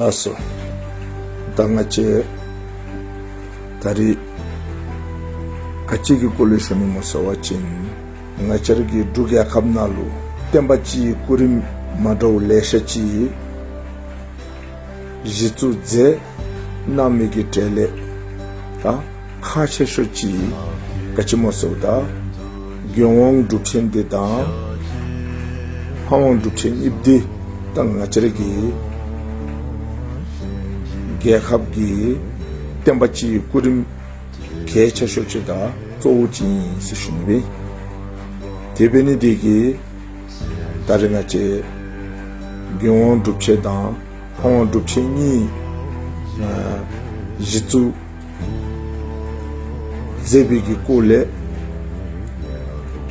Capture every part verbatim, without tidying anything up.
ལགས་སོ། ད་ང་བཅས་ད་རིས་ག་ཅི་གི་སྐོར་ལས་ཞུ་ནི་སྨོ་ཟེར་བ་ཅིན་ང་བཅས་ར་གི་འབྲུག་རྒྱལ་ཁབ་ནང་ལུ་བསྟན་པ་སྤྱིའི་སྐུ་རིམ་མ་འདྲཝ་ལེ་ཤ་ཅིག་གཞི་བཙུགས་མཛད་གནང་མི་གི་གྲས་ལས་ད་ཁག་ཆེ་ཤོས་ཅིག་ག་ཅི་སྨོ་ཟེར་བ་ད་མགོན་དབང་སྒྲུབ་ཆེན་འདི་དང་ལྷ་དབང་སྒྲུབ་ཆེན་གཉིས་འདི་ད་ང་བཅས་ར་གི་རྒྱལ་ཁབ་ཀྱི་བསྟན་པ་སྤྱིའི་སྐུ་རིམ་གལ་ཆེ་ཤོས་ཅིག་དང་གཙོ་བོ་ཅིག་ཨིན་ཟེར་ཞུ་ནི་སྦེ། དེ་འབད་ནི་འདི་གིས་ད་རིས་ང་བཅས་མགོན་དབང་སྒྲུབ་ཆེན་དང་ལྷ་དབང་སྒྲུབ་ཆེན་གཉིས་ཨ་གཞི་བཙུགས་མཛད་པའི་གི་སྐོར་ལས་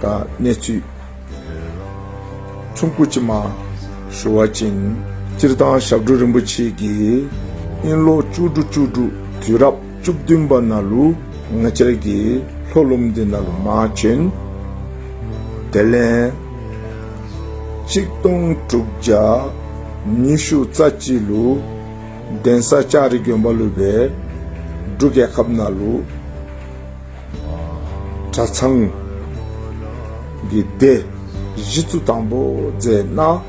ད་གནས་ཚུལ་ཆུང་ཀུ་ཅིག་མ་ཞུ་བ་ཅིན་སྤྱིར་བཏང་ཞབས་དྲུང་རིན་པོ་ཆེ་གིས་དབྱིན་ལོ་བཅུ་དྲུག་བཅུ་དྲུག་དུས་རབས་བཅུ་བདུན་པ་ནང་ལུ་ང་བཅས་ར་གི་ལྷོ་ལུངམ་འདི་ནང་ལུ་མར་བྱོན། དེ་ལས་གཅིག་སྟོང་དྲུག་བརྒྱ་ཉི་ཤུ་རྩ་གཅིག་ལུ་གདན་ས་ལྕགས་རི་དགོན་པ་ལུ་སྦེ་འབྲུག་རྒྱལ་ཁབ་ནང་ལུ་གྲྭ་ཚང་གི་སྡེ་གཞི་བཙུགས་དང་པོ་མཛད་གནང་།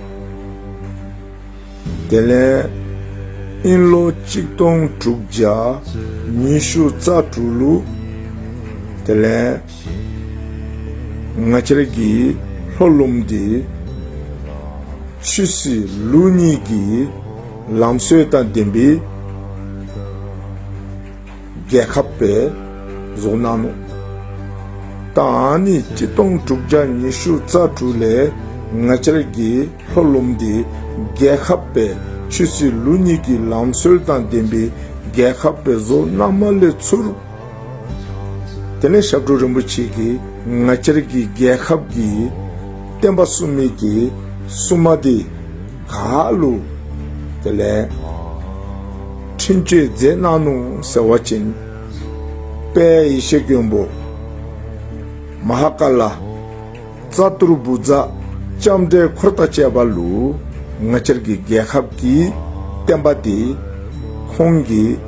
དེ་ལས་དབྱིན་ལོ་གཅིག་སྟོང་དྲུག་བརྒྱ་ཉི་ཤུ་རྩ་དྲུག་ལུ་དེ་ལས་ང་བཅས་ར་གི་ལྷོ་ལུངམ་འདི་ཆོས་སྲིད་ལུགས་གཉིས་ཀྱི་ལམ་སྲོལ་དང་ལྡན་པའི་རྒྱལ་ཁབ་སྦེ་བཟོ་གནང་ནུག། ད་ཨ་ནི་གཅིག་སྟོང་དྲུག་བརྒྱ་ཉི་ཤུ་རྩ་དྲུག་ལས་ང་བཅས་ར་གི་ལྷོ་ལུངམ་འདི་རྒྱལ་ཁབ་སྦེ་ཆོས་སྲིད་ལུགས་གཉིས་ཀྱི་ལམ་སྲོལ་དང་ལྡན་པའི་རྒྱལ་ཁབ་སྦེ་བཟོ་གནངམ་ལས་ཚུར་དེ་ལས་ཞབས་དྲུང་རིན་པོ་ཆེ་གིས་ང་བཅས་ར་གི་རྒྱལ་ཁབ་ཀྱི་བསྟན་པ་སྲུང་མི་གི་སྲུང་མ་འདི་ག་ལུ་དེ་ལས་འཕྲིན་བཅོལ་མཛད་གནང་ནུག་ཟེར་བ་ཅིན་དཔལ་ཡེ་ཤེས་མགོན་པོ་མ་ཧཱ་ཀཱ་ལ་རྩ་ཏོ་རུ་བུ་ཛ་ལྕམ་དྲལ་འཁོར་དང་བཅས་པ་ལུ་ང་བཅས་ར་གི་རྒྱལ་ཁབ་ཀྱི་བསྟན་པ་འདི་ཁོང་གིས་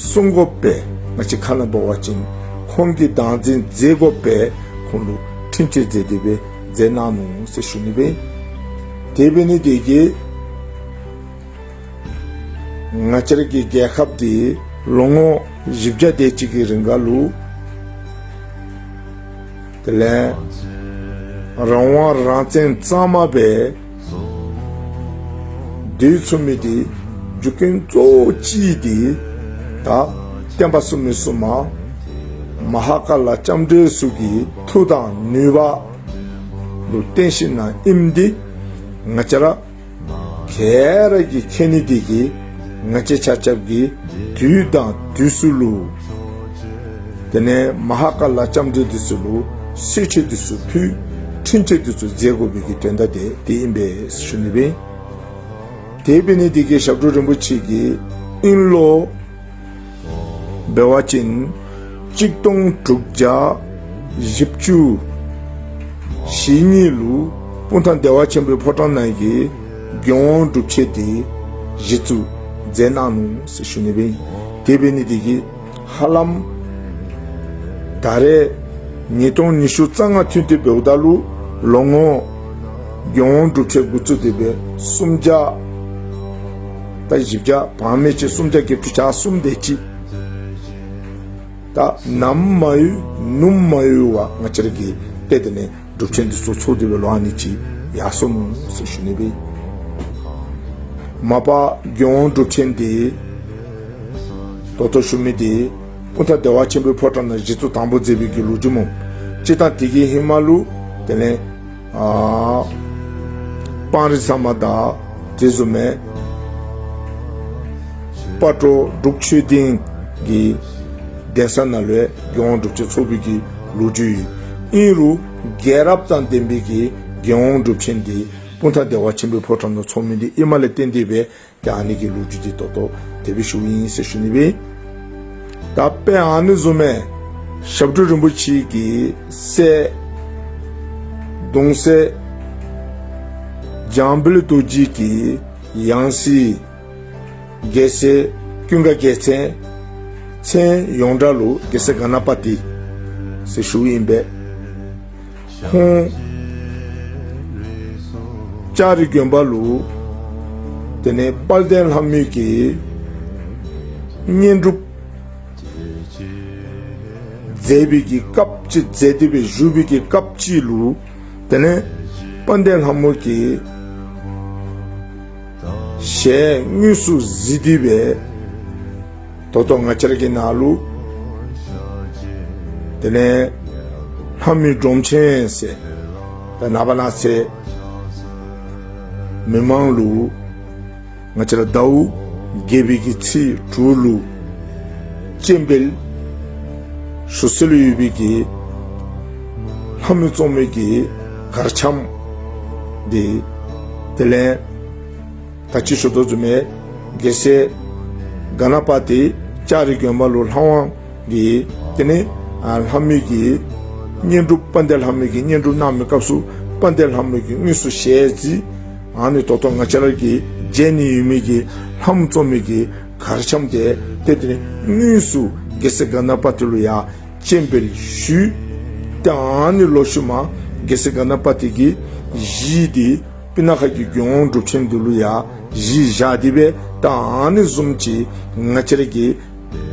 སྲུང་དགོ་པས། ང་བཅས་ཁ་ནང་འབད་བ་ཅིན་ཁོང་གིས་བདག་འཛིན་མཛད་དགོ་པས། ཁོང་ལུ་འཕྲིན་བཅོལ་མཛད་དེ་སྦེ་མཛད་གནང་ནུག་ཟེར་ཞུ་ནི་སྦེ། དེ་འབད་ནི་འདི་གིས་ང་བཅས་ར་གི་རྒྱལ་ཁབ་འདི་ལོ་ངོ་བཞི་བརྒྱ་དེ་ཅིག་གི་རིང་ཁར་ལུ་དེ་ལས་རང་དབང་རང་བཙན་གཙང་མ་སྦེ་སྡོད་ཚུགས་མི་འདི་རྒྱུ་རྐྱེན་གཙོ་བོ་ཅིག་འདི་ད་བསྟན་པ་སྲུང་མི་སྲུང་མ་མ་ཧཱ་ཀཱ་ལ་ལྕམ་དྲལ་ཚུ་གི་མཐུ་དང་ནུས་པ་ལུ་བརྟེན་ཞིནམ་ཨིནམ་འདི་ང་བཅས་ར་ག་ར་གིས་མཁྱེན་ནི་འདི་གིས་ང་བཅས་ཆ་ཁྱབ་ཀྱིས་དུས་དང་དུས་སུ་ལུ་དེ་ལས་མ་ཧཱ་ཀཱ་ལ་ལྕམ་དྲལ་འདི་ཚུ་ལུ་གསོལ་མཆོད་འདི་ཚུ་ཕུལ། འཕྲིན་བཅོལ་འདི་ཚུ་མཛད་དགོ་པའི་གི་དོན་དག་འདི་དེ་ཨིན་པས་ཞུ་ནི་སྦེ། དེ་འབད་ནི་འདི་གིས་ཞབས་དྲུང་རིན་པོ་ཆེ་གིས་དབྱིན་ལོ་འབད་བ་ཅིན་གཅིག་སྟོང་དྲུག་བརྒྱ་བཞི་བཅུ་ཞེ་གཉིས་ལུ་སྤུངས་ཐང་བདེ་བ་ཆེན་པོའི་ཕོ་བྲང་ནང་གི་མགོན་དབང་སྒྲུབ་ཆེན་འདི་གཞི་བཙུགས་མཛད་གནང་ནུག་ཟེར་ཞུ་ནི་སྦེ། དེ་འབད་ནི་འདི་གིས་ཧ་ལམ་ད་རེས་ཉིས་སྟོང་ཉི་ཤུ་རྩ་ལྔ་ཐུན་ཏེ་འབདཝ་ད་ལུ་ལོ་ངོ་མགོན་དབང་སྒྲུབ་ཆེན་འགོ་བཙུགས་ཏེ་སྦེ་སུམ་བརྒྱ་ད་བཞི་བརྒྱ་བར་མི་ཅིག་སུམ་བརྒྱ་བརྒྱད་ཅུ་གྱ་གསུམ་དེ་ཅིག་ད་ནམ་མ་ཡོད་ནུབ་མ་ཡོད་པར་ང་བཅས་ར་གིས་ཏེ་དེ་ལས་སྒྲུབ་ཆེན་འདི་ཚུ་ཚོགས་ཏེ་སྦེ་ལོ་ཨ་ནི་ཅིག་ཡར་སོ་ནུག་ཟེར་ཞུ་ནི་སྦེ། མ་པ་མགོན་དབང་སྒྲུབ་ཆེན་འདི་ད་ལྟོ་ཞུ་མི་འདི་སྤུངས་ཐང་བདེ་བ་ཆེན་པོའི་ཕོ་བྲང་ནང་གཞི་བཙུགས་དང་པོ་མཛད་པའི་གི་ལོ་རྒྱུས་སྨོ། སྤྱིར་བཏང་དེ་གི་ཧེ་མ་ལུ་དེ་ལས་ཨ་སྤང་རི་ཟམ་པ་དང་དེ་བཟུམ་མའི་སྤ་རོ་འབྲུག་ཆོས་སྡིངས་ཀྱི་གདན་ས་ནང་ལུ་ཡང་མགོན་དབང་སྒྲུབ་ཆེན་ཚོགས་པའི་གི་ལོ་རྒྱུས་ཡོད། ཨིན་རུང་རྒྱལ་རབས་དང་ལྡན་པའི་གི་མགོན་དབང་སྒྲུབ་ཆེན་འདི་སྤུངས་ཐང་བདེ་བ་ཆེན་པོའི་ཕོ་བྲང་ནང་ཚོགས་མི་འདི་ཨིནམ་ལས་བརྟེན་ཏེ་སྦེ་ཏེ་ཨ་ནི་གི་ལོ་རྒྱུས་འདི་ད་ལྟོ་དེ་སྦེ་ཞུཝ་ཨིན་ཟེར་ཞུ་ནི་སྦེ། ད་དཔེ་ཨ་ནི་བཟུམ་མའི་ཞབས་དྲུང་རིན་པོ་ཆེ་གི་སྲས་གདུང་སྲས་འཇམ་དཔལ་རྡོ་རྗེ་གི་ཡང་སྲིད་ རྒྱལ་སྲས་ཀུན་དགའ་རྒྱལ་མཚན་མཚན་ཡོངས་གྲགས་ལུ་རྒྱལ་སྲས་ག་ན་པ་ཏི་ཟེར་ཞུཝ་ཨིན་པས། ཁོང་ལྕགས་རི་དགོན་པ་ལུ་དེ་ལས་དཔལ་ལྡན་ལྷ་མོའི་གི་བསྙེན་སྒྲུབ་མཛད་པའི་གི་སྐབས་ཅིག་མཛད་དེ་སྦེ་བཞུགས་པའི་གི་སྐབས་ཅིག་ལུ་དེ་ལས་དཔལ་ལྡན་ལྷ་མོ་གི་ཞལ་དངོས་སུ་གཟིགས་ཏེ་སྦེ་ད་ལྟོ་ང་བཅས་ར་གི་ནང་ལུ་དེ་ལས་ལྷ་མོའི་སྒྲོམ་ཆེན་ཟེར་ད་ནངས་པ་གནངས་ཚེ་མི་མང་ལུ་ང་བཅས་ར་ཟླཝ་བརྒྱད་པའི་གི་ཚེས་དྲུག་ལུ་སྤྱན་འབུལ་ཞུ་སྲོལ་ཡོད་པའི་གི་ལྷ་མོ་བཙོ་མའི་གི་གར་འཆམ་འདི་དེ་ལས་ད་ཅི་ཞུ་དོ་བཟུམ་སྦེ་རྒྱལ་སྲས་ག་ན་པ་ཏི་ལྕགས་རི་དགོན་པ་ལུ་ལྷ་དབང་གི་དེ་ལས་ཨ་ལྷ་མོའི་གི་བསྙེན་སྒྲུབ་དཔལ་ལྡན་ལྷ་མོའི་གི་བསྙེན་སྒྲུབ་གནང་མི་སྐབས་སུ་དཔལ་ལྡན་ལྷ་མོའི་གི་དངོས་སུ་ཞལ་གཟིགས། ཨ་ནི་ད་ལྟོ་ང་བཅས་ར་གིས་མཇལ་ནི་ཡོད་མི་གི་ལྷ་མོ་བཙོ་མའི་གི་གར་འཆམ་དེ་ཏེ་དེ་ལས་དངོས་སུ་རྒྱལ་སྲས་ག་ན་པ་ཏི་ལུ་ཡང་སྤྱན་འབུལ་ཞུ། ཏེ་ཨ་ནི་ལོག་ཤུལ་མ་རྒྱལ་སྲས་ག་ན་པ་ཏི་གི་གཞི་འདི་སྤུ་ན་ཁ་གི་མགོན་དབང་སྒྲུབ་ཆེན་འདི་ལུ་ཡང་གཞི་བཞག་སྟེ་སྦེ་ད་ཨ་ནི་བཟུམ་ཅིག་ང་བཅས་ར་གི་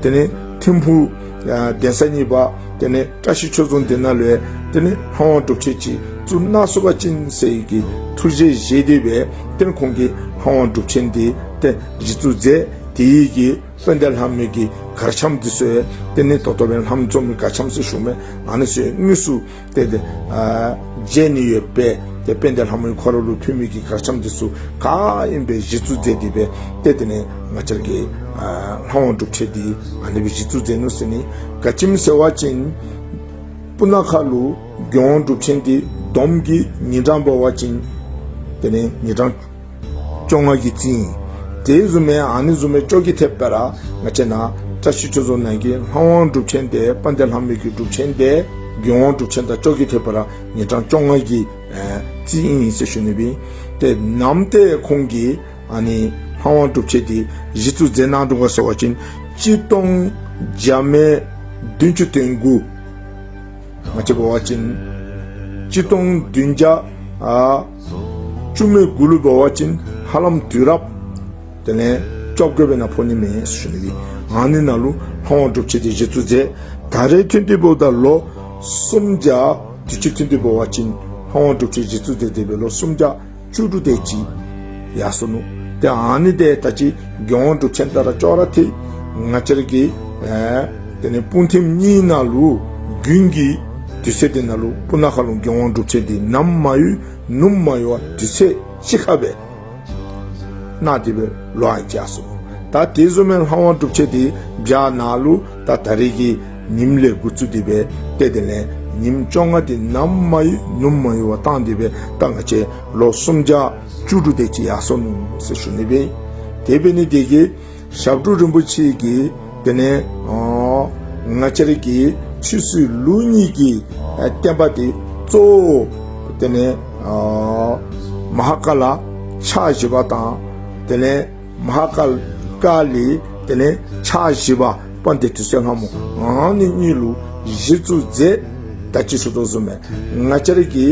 དེ་ལས་ཐིམ་ཕུག་ཨ་གདན་ས་གཉིས་པ་དེ་ལས་བཀྲ་ཤིས་ཆོས་རྫོང་འདི་ནང་ལུ་ཡང་དེ་ལས་ལྷ་དབང་སྒྲུབ་ཆེན་ཅིག་བཙུགས་གནང་ཚུགས་པ་ཅིན་ཟེར་བའི་གི་ཐུགས་བཞེད་བཞེས་ཏེ་སྦེ་དེ་ལས་ཁོང་གིས་ལྷ་དབང་སྒྲུབ་ཆེན་འདི་ཏེ་གཞི་བཙུགས་མཛད། དེ་ཡི་གི་དཔལ་ལྡན་ལྷ་མོའི་གི་གར་འཆམ་འདི་ཚུ་ཡང་དེ་ལས་ད་ལྟོ་སྦེ་ལྷ་མོ་བཙོ་མའི་གར་འཆམ་ཟེར་ཞུ་མི་ཨ་ནི་ཚུ་དངོས་སུ་ཏེ་དེ་ཨ་མཇལ་ནི་ཡོདཔ་སྦེ་ཏེ་དཔལ་ལྡན་ལྷ་མོ་ཁོ་ར་ལུ་ཕུལ་མི་གི་གར་འཆམ་འདི་ཚུ་ག་ཨིནམ་སྦེ་གཞི་བཙུགས་མཛད་དེ་སྦེ་ཏེ་དེ་ལས་ང་བཅས་ར་གི་ཨ་ལྷ་དབང་སྒྲུབ་ཆེན་འདི་ཨ་ནི་སྦེ་གཞི་བཙུགས་མཛད་ནུག་ཟེར་ནི། ག་ཅི་སྨོ་ཟེར་བ་ཅིན་སྤུ་ན་ཁ་ལུ་མགོན་དབང་སྒྲུབ་ཆེན་འདི་བསྡོམས་ཀྱིས་ཉིན་གྲངས་འབད་བ་ཅིན་དེ་ལས་ཉིན་གྲངས་བཅོ་ལྔ་གི་རྩིས་ཨིན། དེ་བཟུམ་སྦེ་ཨ་ནི་བཟུམ་སྦེ་ཅོག་འཐདཔ་སྦེ་ར་ང་བཅས་ནཱ་བཀྲ་ཤིས་ཆོས་རྫོང་ནང་གི་ལྷ་དབང་སྒྲུབ་ཆེན་འདི་དཔལ་ལྡན་ལྷ་མོའི་གི་སྒྲུབ་ཆེན་འདི་མགོན་དབང་སྒྲུབ་ཆེན་དང་ཅོག་འཐདཔ་སྦེ་ར་ཉིན་གྲངས་བཅོ་ལྔ་གི་ཨེ་རྩིས་ཨིན་ཟེར་ཞུ་ནི་སྦེ། ཏེ་ནམ་ཏེ་ཁོང་གིས་ཨ་ནི་ལྷ་དབང་སྒྲུབ་ཆེན་འདི་གཞི་བཙུགས་མཛད་གནང་དོ་ག་ཟེར་བ་ཅིན་གཅིག་སྟོང་བརྒྱ་མེད་བདུན་ཅུ་དོན་དགུ། ང་བཅས་འབད་བ་ཅིན་གཅིག་སྟོང་བདུན་བརྒྱ་ཨ་བཅུ་མེད་དགུ་ལུ་འབད་བ་ཅིན་ཧ་ལམ་དུས་རབས་དེ་ལས་བཅོ་བརྒྱད་པའི་ནང་ཕོག་ནི་མས་ཟེར་ཞུ་ནི་སྦེ། ཨ་ནི་ནང་ལུ་ལྷ་དབང་སྒྲུབ་ཆེན་འདི་གཞི་བཙུགས་མཛད། ད་རེས་ཐུན་ཏེ་འབདཝ་ད་ལོ་སུམ་བརྒྱ་དུས་ཅི་ཐུན་ཏེ་འབད་བ་ཅིན་ལྷ་དབང་སྒྲུབ་ཆེན་གཞི་བཙུགས་མཛད་དེ་སྦེ་ལོ་སུམ་བརྒྱ་བཅུ་དྲུག་དེ་ཅིག་ཡར་སོ་ནུག། ཏེ་ཨ་ནི་འདི་ད་ཅི་མགོན་དབང་སྒྲུབ་ཆེན་དང་ར་ཅོག་ར་འཐད། ང་བཅས་ར་གི་ཨེ་དེ་ལས་སྤུངས་ཐིམ་གཉིས་ནང་ལུ་དགུན་གྱི་དུས་ཚོད་འདི་ནང་ལུ་སྤུ་ན་ཁ་ལུ་མགོན་དབང་སྒྲུབ་ཆེན་འདི་ནམ་མ་ཡོད་ནུབ་མ་ཡོད་པར་དུས་ཚོད་གཅིག་ཁར་སྦེ་གནང་སྟེ་སྦེ་ལོ་ཨ་ཅིག་ཡར་སོ། ད་དེ་བཟུམ་སྦེ་ལྷ་དབང་སྒྲུབ་ཆེན་འདི་བྱཱར་ནང་ལུ་ད་ད་རེས་ཀྱི་ཉིནམ་ལས་འགོ་བཙུགས་ཏེ་སྦེ་ཏེ་དེ་ལས་ཉིནམ་བཅོ་ལྔ་འདི་ནམ་མ་ཡོད་ནུབ་མ་ཡོད་པར་བཏང་སྟེ་སྦེ་ད་ང་བཅས་ལོ་སུམ་བརྒྱ་བཅུ་དྲུག་དེ་ཅིག་ཡར་སོ་ནུག་ཟེར་ཞུ་ནི་སྦེ། དེ་འབད་ནི་དེ་གིས་ཞབས་དྲུང་རིན་པོ་ཆེ་གིས་དེ་ལས་ཨ་ང་བཅས་ར་གི་ཆོས་སྲིད་ལུགས་གཉིས་ཀྱི་ཨ་བསྟན་པ་འདི་གཙོ་བོ་དེ་ལས་ཨ་མ་ཧཱ་ཀཱ་ལ་ཕྱག་བཞི་པ་དང་དེ་ལས་མ་ཧཱ་ཀཱ་ཀཱ་ལི་དེ་ལས་ཕྱག་བཞི་པ་དཔལ་ལྡན་དུད་སོལ་ལྷ་མོ་ཨ་ནི་གཉིས་ལུ་གཞི་བཙུགས་མཛད། ད་ཅི་ཞུ་དོ་བཟུམ་སྦེ་ང་བཅས་ར་གི་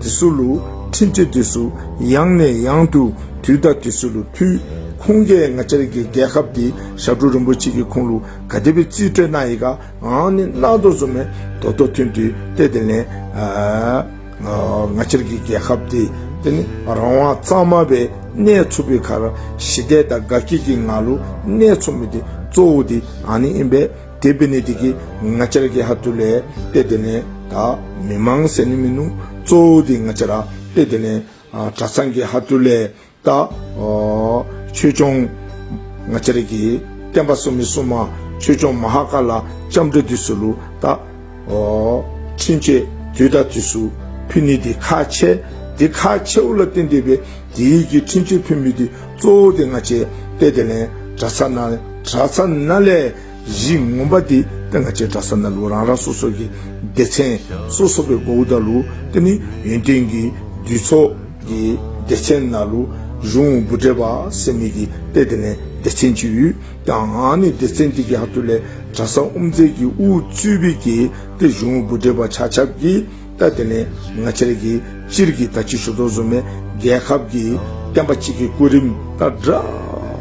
འདི་ཚུ་ལུ་འཕྲིན་བཅོལ་འདི་ཚུ་ཡང་ནས་ཡང་དུ་དུས་དང་དུས་སུ་ལུ་ཕུལ། ཁོང་གིས་ང་བཅས་ར་གི་རྒྱལ་ཁབ་འདི་ཞབས་དྲུང་རིན་པོ་ཆེ་གིས་ཁོང་ལུ་ག་དེ་སྦེ་རྩིས་སྤྲོད་གནང་ཡི་ག་ཨ་ནི་གནང་དོ་བཟུམ་སྦེ་ད་ལྟོ་ཐུན་ཏེ་ཏེ་དེ་ལས་ཨ་ཨ་ང་བཅས་ར་གི་རྒྱལ་ཁབ་འདི་དེ་ལས་རང་དབང་གཙང་མ་སྦེ་གནས་ཚུགས་པའི་ཁར་ཞི་བདེ་དང་དགའ་སྐྱིད་ཀྱི་ངང་ལུ་གནས་ཚུགས་མི་འདི་གཙོ་བོ་འདི་ཨ་ནི་ཨིན་པས། དེ་འབད་ནི་དེ་གིས་ང་བཅས་ར་གི་ཁ་ཐུག་ལས་ཏེ་དེ་ལས་ད་མི་མང་ཟེར་ནི་མིན་ནུག། གཙོ་བོ་འདི་ང་བཅས་ར་ཏེ་དེ་ལས་ཨ་གྲྭ་ཚང་གི་ཁ་ཐུག་ལས་ད་ཨོ་ཆོས་སྐྱོང་ང་བཅས་ར་གི་བསྟན་པ་སྲུང་མི་སྲུང་མ་ཆོས་སྐྱོང་མ་ཧཱ་ཀཱ་ལ་ལྕམ་དྲལ་འདི་ཚུ་ལུ་ད་ཨོ་འཕྲིན་བཅོལ་དུས་དང་དུས་སུ་ཕུལ་ནི་འདི་ཁག་ཆེ། འདི་ཁག་ཆེཝ་ལུ་བརྟེན་ཏེ་སྦེ་དེ་གི་འཕྲིན་བཅོལ་ཕུལ་མི་འདི་གཙོ་བོ་འདི་ང་བཅས་ཏེ་དེ་ལས་གྲྭ་ཚང་ནང་གྲྭ་ཚང་ནང་ལས་གཞི་ངོ་མ་འདི་ཏེ་ང་བཅས་གྲྭ་ཚང་ནང་ལུ་རང་རང་སོ་སོ་གི་སྡེ་ཚན་སོ་སོ་སྦེ་དགོཔ་ད་ལུ་ཏེ་ནི་ཡོན་ཏན་གྱི་འདུས་ཚོགས་ཀྱི་སྡེ་ཚན་ནང་ལུ་གཞུང་འབུལ་སྤྲད་པ་ཟེར་མི་གི་ཏེ་དེ་ལས་ སྡེ་ཚན་ཅིག་ཡོད། ད་ཨ་ནི་སྡེ་ཚན་འདི་གི་ཧ་ཏུ་ལས་གྲྭ་ཚང་དབུ་མཛད་ཀྱིས་དབུ་གཙོས་པའི་གི་ཏེ་གཞུང་དབུ་འབྲེལ་པ་ཆ་ཁྱབ་ཀྱིས་ད་དེ་ལས་ང་བཅས་ར་གི་སྤྱིར་གྱི་ད་ཅི་ཞུ་དོ་བཟུམ་སྦེ་རྒྱལ་ཁབ་ཀྱི་བསྟན་པ་གཅིག་གི་སྐུ་རིམ་ད་འདྲ་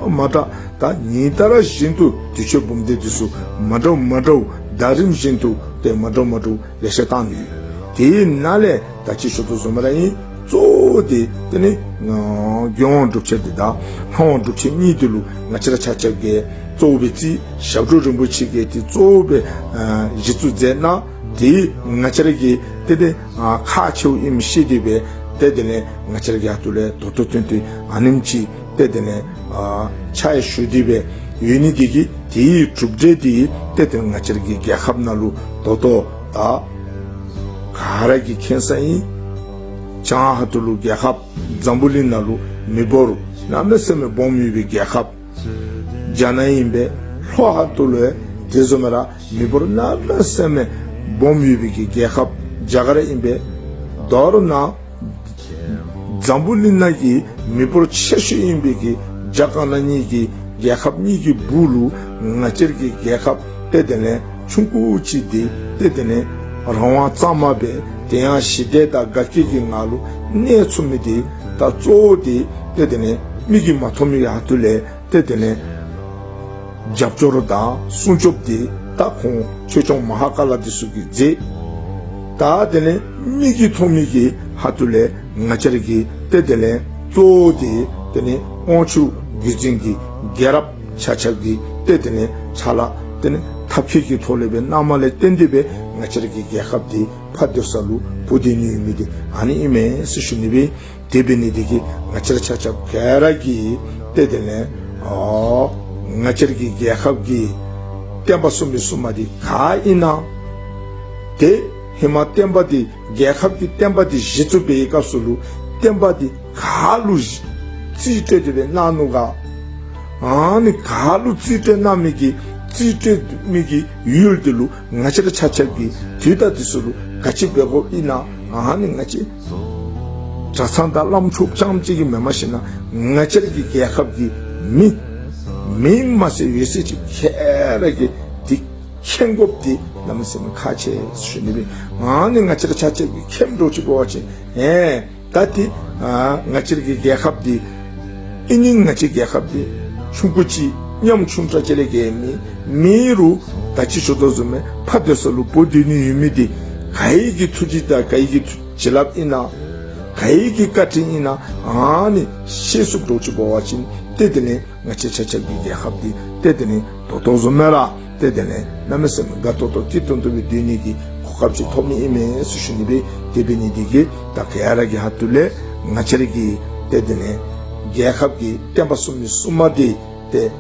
མ་འདྲ་ད་ཉིན་ལྟར་བཞིན་དུ་དུས་མཆོད་འབུམ་སྡེ་འདི་ཚུ་མ་འདྲཝ་མ་འདྲཝ་ཟླ་རིམ་བཞིན་དུ་ཏེ་མ་འདྲཝ་མ་འདྲཝ་ལེ་ཤ་བཏང་ནི་ཡོད། དེའི་ནང་ལས་ད་ཅི་ཞུ་དོ་བཟུམ་ར་ཨིན། གཙོ་བོ་དེ་དེ་ནི་ཨ་མགོན་དབང་སྒྲུབ་ཆེན་འདི་དང་ལྷ་དབང་སྒྲུབ་ཆེན་གཉིས་འདི་ལུ་ང་བཅས་ར་ཆ་ཁྱབ་ཀྱིས་གཙོ་བོ་སྦེ་བརྩི། ཞབས་དྲུང་རིན་པོ་ཆེ་གིས་དེ་གཙོ་བོ་སྦེ་ཨ་གཞི་བཙུགས་མཛད་གནང་། དེ་ང་བཅས་ར་གིས་ཏེ་དེ་ཨ་ཁག་ཆེཝ་ཨིནམ་ཤེས་ཏེ་སྦེ་ཏེ་དེ་ལས་ང་བཅས་ར་གི་ཧ་ཏུ་ལས་ད་ལྟོ་ཏན་ཏན་ཨ་ནེམ་ཅིག་ཏེ་དེ་ལས་ཨ་ཕྱག་ཞུ་སྟེ་སྦེ་ཡོད་ནི་དེ་གིས་དེའི་གྲུབ་འབྲས་དེ་ཏེ་དེ་ང་བཅས་ར་གི་རྒྱལ་ཁབ་ནང་ལུ་ད་ལྟོ་ད་ག་ར་གིས་མཁྱེན་ས་ཨིན། བྱང་ཧ་ཏུ་ལུ་རྒྱལ་ཁབ་འཛམ་བུ་གླིང་ནང་ལུ་མི་འབོར་གནམ་མེད་ས་མེད་སྦོམ་ཡོད་པའི་རྒྱལ་ཁབ་རྒྱ་ནག་ཨིན་པས། ལྷོ་ཧ་ཏུ་ལུ་ཡང་དེ་བཟུམ་ར་མི་འབོར་གནམ་མེད་ས་མེད་སྦོམ་ཡོད་པའི་གི་རྒྱལ་ཁབ་རྒྱ་གར་ཨིན་པས། མདོར་ན་འཛམ་བུ་གླིང་ནང་གི་མི་འབོར་ཆེ་ཤོས་ཨིན་པའི་གི་རྒྱ་དཀར་ནག་གཉིས་ཀྱི་རྒྱལ་ཁབ་གཉིས་ཀྱི་སྦུག་ལུ་ང་བཅས་ར་གི་རྒྱལ་ཁབ་ཏེ་དེ་ལས་ཆུང་ཀུ་ཅིག་དེ་ཏེ་དེ་ལས་རང་དབང་གཙང་མ་སྦེ་དེ་ཡང་ཞི་བདེ་དང་དགའ་སྐྱིད་ཀྱི་ངང་ལུ་གནས་ཚུགས་མི་དེ་ད་གཙོ་བོ་དེ་ཏེ་དེ་ལས་མིག་གིས་མ་མཐོང་མི་གི་ཧ་ཏུ་ལས་ཏེ་དེ་ལས་རྒྱབ་སྐྱོར་དང་སྲུང་སྐྱོབ་དེ་ད་ཁོང་ཆོས་སྐྱོང་མ་ཧཱ་ཀཱ་ལ་དེ་ཚུ་གིས་མཛད། ད་དེ་ལས་མིག་གིས་མཐོང་མི་གི་ཧ་ཏུ་ལས་ང་བཅས་ར་གི་ཏེ་དེ་ལས་གཙོ་བོ་དེ་དེ་ལས་དབང་ཕྱུག་བརྒྱུད་འཛིན་གྱི་རྒྱལ་རབས་ཆ་ཁྱབ་ཀྱིས་ཏེ་དེ་ལས་ཕྱག་ལཱ་དེ་ལས་ཐབས་མཁས་ཀྱི་ཐོག་ལས་སྦེ་གནངམ་ལས་བརྟེན་ཏེ་སྦེ་ང་བཅས་ར་གི་རྒྱལ་ཁབ་དེ་ཕར་སྡོད་ས་ལུ་བུད་སྡོད་ནི་ཡོད་མི་དེ་ཨ་ནི་ཨིན་མས་ཟེར་ཞུ་ནི་སྦེ། དེ་འབད་ནི་དེ་གིས་ང་བཅས་ར་ཆ་ཁྱབ་ག་ར་གིས་ཏེ་དེ་ལས་ཨོ་ང་བཅས་ར་གི་རྒྱལ་ཁབ་ཀྱི་བསྟན་པ་སྲུང་མི་སྲུང་མ་དེ་ག་ཨིན་ན། དེ་ཧེ་མ་བསྟན་པ་དེ་རྒྱལ་ཁབ་ཀྱི་བསྟན་པ་དེ་གཞི་བཙུགས་པའི་སྐབས་སུ་ལུ་བསྟན་པ་དེ་ག་ལུ་རྩིས་སྤྲོད་དེ་སྦེ་གནང་ནུག་ག། ཨ་ནི་ག་ལུ་རྩིས་སྤྲོད་གནང་མི་གི་རྩིས་སྤྲོད་མི་གི་ཡུལ་དེ་ལུ་ང་བཅས་ར་ཆ་ཁྱབ་ཀྱིས་དུས་དང་དུས་སུ་ལུ་ག་ཅི་འབད་དགོཔ་ཨིན་ན། ཨ་ནི་ང་བཅས་གྲྭ་ཚང་དང་བླམ་ཆོསཔ་རྐྱངམ་གཅིག་གིས་མེནམ་ཤེས་ན་ང་བཅས་ར་གི་རྒྱལ་ཁབ་ཀྱི་མི་མི་མ་ཚད་ཡོད་ཚད་ཅིག་ག་ར་གིས་དེ་མཁྱེན་དགོཔ་དེ་གནམ་མེད་ས་མེད་ཁག་ཆེ་ཟེར་ཞུ་ནི་སྦེ། ཨ་ནི་ང་བཅས་ར་ཆ་ཁྱབ་ཀྱིས་མཁྱེནམ་འདྲཝ་ཅིག་འབད་བ་ཅིན་ཨེ་ད་དེ་ཨ་ང་བཅས་ར་གི་རྒྱལ་ཁབ་དེ་ཨིན་ནི་ང་བཅས་ར་རྒྱལ་ཁབ་དེ་ཆུང་ཀུ་ཅིག་ཉམ་ཆུང་དྲགས་ཅིག་ལས་བརྒལ་མེད། མེད་རུང་ད་ཅི་ཞུ་དོ་བཟུམ་སྦེ་ཕར་སྡོད་ས་ལུ་བུད་སྡོད་ནི་ཡོད་མི་དེ་ག་ཡི་གི་ཐུགས་རྗེ་དང་ག་ཡི་གི་ཐུགས་བྱིན་རླབས་ཨིན་ན། ག་ཡི་གི་བཀའ་དྲིན་ཨིན་ན། ཨ་ནི་ཤེས་ཚུགསཔ་འདྲཝ་ཅིག་འབད་བ་ཅིན་ཏེ་དེ་ལས་ང་བཅས་ཆ་ཁྱབ་ཀྱི་རྒྱལ་ཁབ་དེ་ཏེ་དེ་ལས་ད་ལྟོ་བཟུམ་སྦེ་ར་ཏེ་དེ་ལས་གནམ་མེད་ས་མེད་དགའ་ཏོག་ཏོ་སྐྱིད་ཏོང་ཏོ་སྦེ་སྡོད་ནི་གི་གོ་སྐབས་ཅིག་ཐོབ་ནི་ཨིན་མས་ཟེར་ཞུ་ནི་སྦེ། དེ་འབད་ནི་དེ་གིས་ད་ག་ར་གི་ཧ་ཏུ་ལས་ང་བཅས་ར་གི་ཏེ་དེ་ལས་རྒྱལ་ཁབ་ཀྱི་བསྟན་པ་སྲུང་མི་སྲུང་མ་དེ་ཏེ་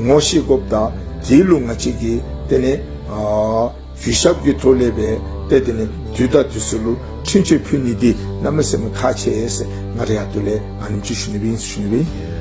ངོ་ཤེས་དགོཔ་དང་དེ་ལུ་ང་བཅས་ཀྱིས་དེ་ལས་ཨ་གུས་ཞབས་ཀྱི་ཐོག་ལས་སྦེ་ཏེ་དེ་ལས་དུས་དང་དུས་སུ་ལུ་འཕྲིན་བཅོལ་ཕུལ་ནི་དེ་གནམ་མེད་ས་མེད་ཁག་ཆེ་ཟེར་ང་རའི་ཧ་ཏུ་ལས་ཨ་ནེམ་ཅིག་ཞུ་ནི་སྦེ་ཨིན་ཟེར་ཞུ་ནི་སྦེ།